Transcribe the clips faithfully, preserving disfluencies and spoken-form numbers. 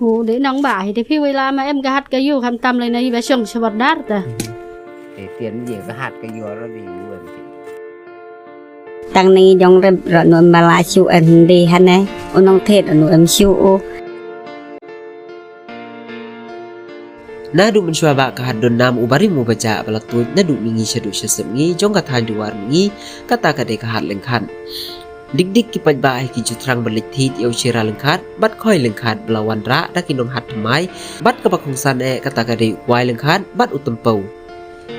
U dei nang ba hi te phi wei la ma em ka hat ka yu kham tam lei na i ba shong sha bordar ta. Te tian ye ka hat ka yu ra di yu em. Tang ni jong rep ra nu em ba la shu em di hane. U nong thet nu em shu u. Naduh mynshuwa ba ka hat don nam u barim u bajah ba la tuid naduh mihngi shaduh shasep ngi jong ka thaiñ duwar mihngi, kata ka dei ka hat lyngkhat. Dik dik ki paidbah hi ki ju thrang ban leit thied ïa u shira lyngkhat bad khoi lyngkhat ba la wanrah da ki nong hat thymmai bad kaba kongsan eh, kata ka dei u kwai lyngkhat bad u tympew.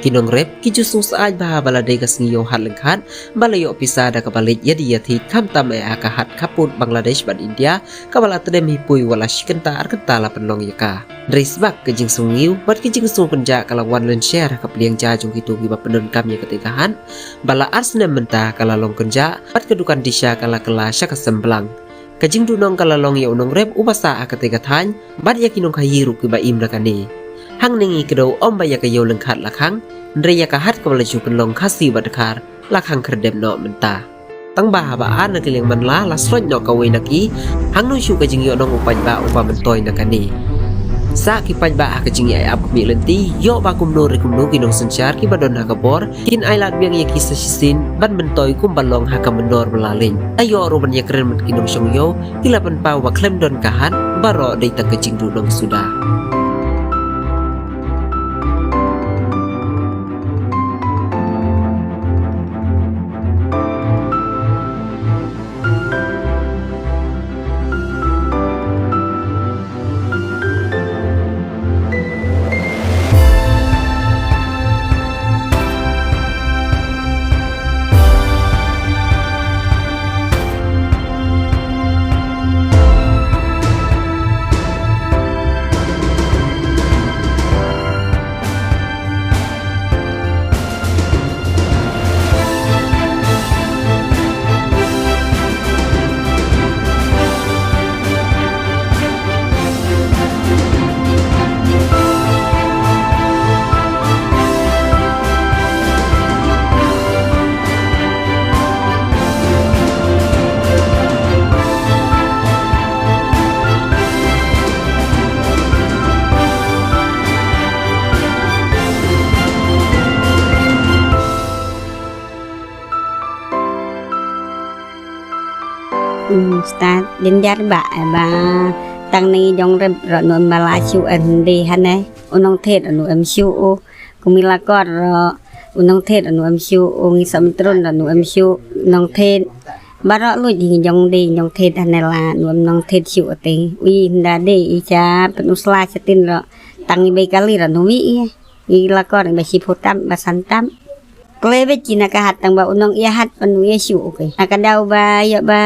Ki nong rep ki ju sngewsih bha ba la dei ka sngi ïoh hat lyngkhat ba la ïoh pisa da kaba leit ïa die ïa thied khamtam eh ha ka hat khappud Bangladesh bad India, kaba la tdem hi pui wat la shi kynta ar kynta la pynlong ïa ka. Hynrei sbak ka jingsngewsih bad ka jingsngewkynjah ka la wan lynshar ha ka pliang ja jong kito kiba pyndonkam ïa kata ka hat. Ba la ar snem mynta ka la long kynjah bad ka dukan disha ka la kylla sha ka sem blang. Ka jingduhnong ka la long ïa u nongrep uba sah ha kata ka thaiñ bad ïa ki nongkhaïi ruh kiba im da kane. Hangne ngi kdew ym ba ïa ka ïew lyngkhat la khang, hynrei ïa ka hat kaba la ju pynlong Khasi bad Dkhar la khang khyrdep noh mynta. Tang ba haba ar na ka liang man la la sroit noh kawei na ki, hangno shuh ka jingïohnong u paidbah uba myntoi na kane. Sah ki paidbah ha ka jingïaid ap khmih lynti, ïoh ba kumno re kumno ki nongsynshar kiba don ha ka bor kin ailad biang ïa ki sa shisien ban myntoi kumba long ha ka myndor ba la leit. Ïoh ruh ban ïakren bad ki nongshong ïew, ki la pynpaw ba khlem don ka hat baroh dei tang ka jingduhnong suda. Stad din jar ba ba tang ni jong rep ro nu em ba la shu em di hane. U nong thet ro nu em shu u. Kumi la kor ro u nong thet ro nu em shu u. Ngi sam trun ro nu em shu nong thet. Baroh luit hi jong di jong thet hane la nu em nong thet shu u te. Ui hynda di i cha pynusla cha tin ro. Tang i bai kali ro nu wi i. I la kor i ba shi phu tam ba san tam. Kle beit ki na ka hat tang ba u nong ïa hat pan u ïa shu u kei. Na ka daw ba ïa ba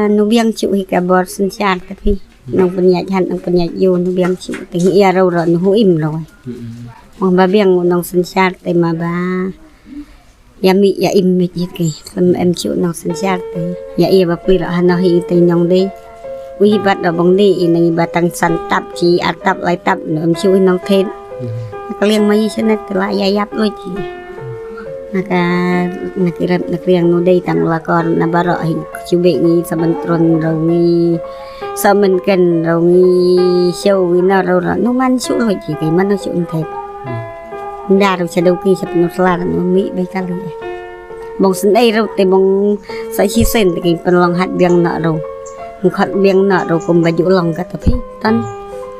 nu biang shu hi ka bor synshar te phi. Nong pynïaid hat nong pynïaid ïew nu biang shu te ngi ïa raw ro nu hu im ro. Mong ba biang u nong synshar te ma ba ïa mi ïa im mi jit kei. Pyn em shu nong synshar te ïa ïa ba pui ro hano hi te nong de. Ui bat ro bong de i nang i ba tang san tap chi ar tap lai tap nu em shu nong thet. Na ka liang ma yi sene te la ïa yap loi chi. Na ka na ki rep na ka liang nu dei tang la kor na baroh hi shu be ngi sa ban tron ro ngi sa men ken ro ngi show ngi na ro ro nu man shu loi chi kei man shu thet. Nda ro sha dau ki sha pynusla nu mi bai kali. Bong sendai ro te bong sa shi sen te ki pynlong hat biang na ro. Ngi khot biang na ro kum ba ju long ka ta phi ton.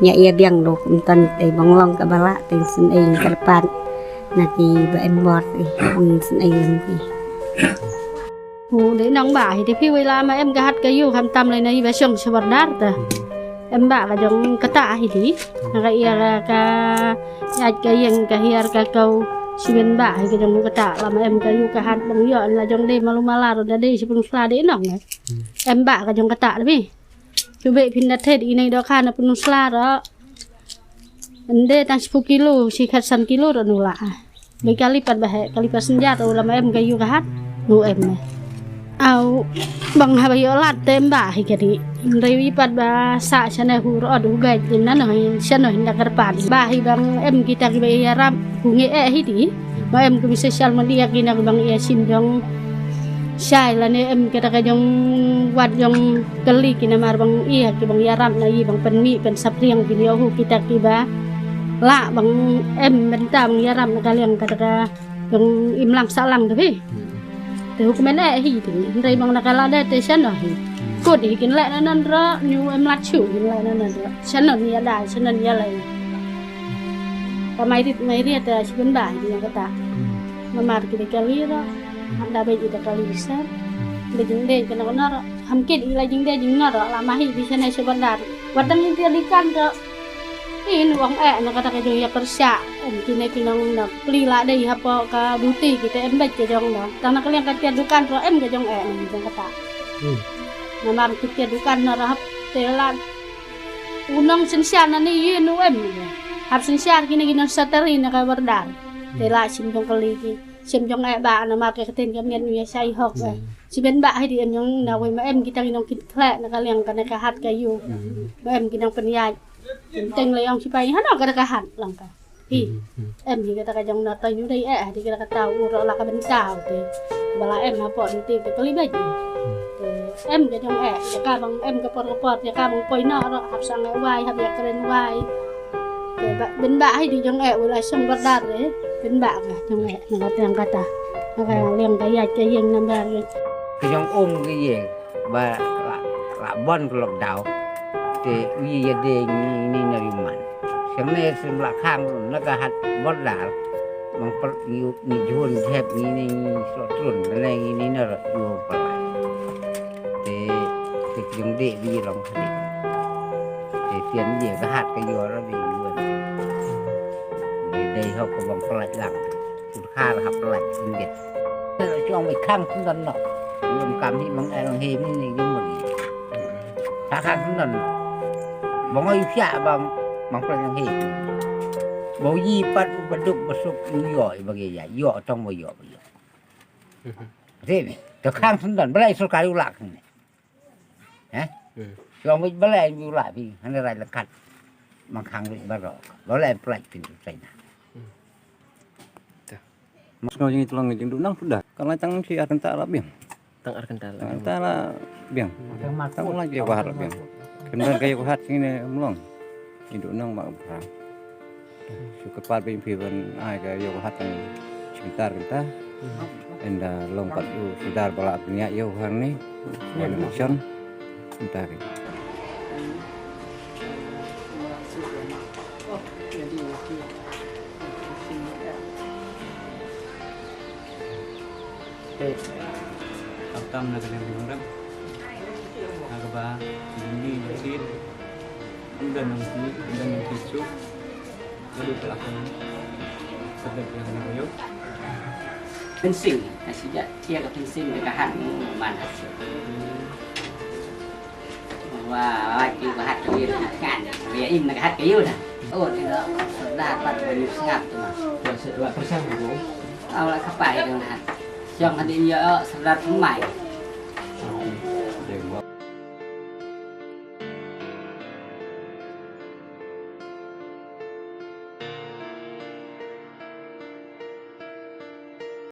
Nya ïa biang ro kum ton te bong long ka bala te sendai kyrpad. Na ki ba em bor te bong sendai lem ki. U dei nang ba hi te phi wei la ma em ka hat ka yu kham tam lei na i ba shong sha bordar ta. Em ba ka jong kata hi di. Na ka ïa ka ka ïaid ka ïeng ka hiar ka kau. Shu ben ba hi ka jong kata la ma em ka yu ka hat bong ïoh la jong dei malu mala ro da dei shu pynusla dei nong. Em ba ka jong kata da phi. Shu be phin da thet i nei do kha na pynusla ro. Ynde tang shu phu kilo shi khat san kilo ro nu la. Bai kali pat ba he kali pat synjat u la ma em ka yu ka hat nu em ne. Au bang haba ïoh lad te em ba hi ka di. Ynrei wi pat ba sa shane hu ro du gai din na no hin shano hin da kar pat. Ba hi bang em kita ki ba ïa rap hu nge eh hi di. Ba em ki social media ki na ki bang ïa sim jong. Shai lane em kata ka jong wat jong kali ki namar bang ïa ki bang ïarap na ïa bang pynmih pynsaphriang ki ïoh kita ki ba la bang em bynta bang ïarap na ka liang kata ka jong imlang sahlang tu hi. Te hukum eh hi tu hynrei bang na ka lada te shan hi. Kut hi kin leh na nan ra nyu em lat shu kin leh na nan ra shan ïa da shan ïa lai. Ka mai rit mai rit ta shi bynta hi kata. Namar ki de kali ra. Hap da beit ïa da kali sar. Da jingdei kane kane ra. Ham kit ïa la jingdei jingnar ra la mahi bi sene sha bandar. Wat dang ïa di kan ra. In wang eh na kata ka jong ïa pyrshah. Em kine ki nong na pli la dei hapoh ka duty kita em beit ka jong na. Tang na ka liang ka tiar dukan ra em ka jong eh na jong kata. Namar ki tiar dukan na ra hap te la u nong synshar na ni ïa nu em. Hap synshar kine ki nong satari na ka bandar. Te la shim jong kali ki. Shim jong eh ba namar ka ktien ka miet ngi ïa shai hok eh. Shi ben ba hai di em jong na wei ma em kita ngi nong kin khleh na ka liang kane ka hat ka ïu. Ma em ki nong pynïaid. Teng la ong sipai hano ka da ka hat lang ka. Hi. Em hi kata ka jong na ta yu dei eh di kata ka tau u ro la ka ben tau te. Ba la em hapoh ni te te kali bej. Te em ka jong eh ya ka bang em ka por ka por ya ka bang poi na ro hap sang eh wai hap ya kren wai. Te ba ben ba hai di jong eh u la shong berdar eh. Ben ba ka jong eh na ka tiang kata. Na ka liang ka ya ka yeng nambar eh. Ka jong um ka yeng. Ba la, la bon ka lockdown. Te wi ya de ni ni na yuman. Seng ne seng la khang na ka hat bordar. Mang per ni ni jun jep ni ni so trun ne ni ni na yu palai. Te te jong de wi long khali. Te tian ye ka hat ka yo ra ni yuan. Ni dei ho ka bang palai lang. Kun khar hap lai sendit. Chong mai khang sendon no. Yom kam hi mang ai lang hi ni ni yom ni. Kha khang sendon no. Bang oi pia bang bang plan lang hi. Bau yi pat u baduk basuk u yo i bagi ya. Yo tong mo yo yo. Te ni. Te khang sendon balai surkar u lak ni. Heh. Long wit balai mi ula pi hane rai lekat. Mangkhang wit barok. Balai plak pin tu China. Mas ngau jing tulang jing dunang sudah. Kan lai tang si ar kenta la biang. Tang ar kenta la. Tang ar kenta la biang. Tang lai jing wahar la biang. Kendal kayu wahat sini mulong. Jing dunang mak berang. Shu kyrpad ba ïa phi ban ai ka ïew ka hat kan shyntar kynta. Ynda long pat u sordar ba la pynïaid ïew ka hat ni. Ban mission kynta ki. Te khamtam na ka liang ki nongrep ha kaba jingmih jingsit. Ym don nongmih, ym don nongmih suk. Ka dei ka lak ka dei ka dei ka dei. Fencing, ka sijat ïa ka fencing ka hat man. Wa, wa ki ka hat ka ïa kan. Ïa im na ka hat ka ïa na. Oh, ni la sordar pat ba ni sngap tu ma. Wa se wa persang tu. Aw la ka pai tu na. Jong hadin ïa sordar tu mai.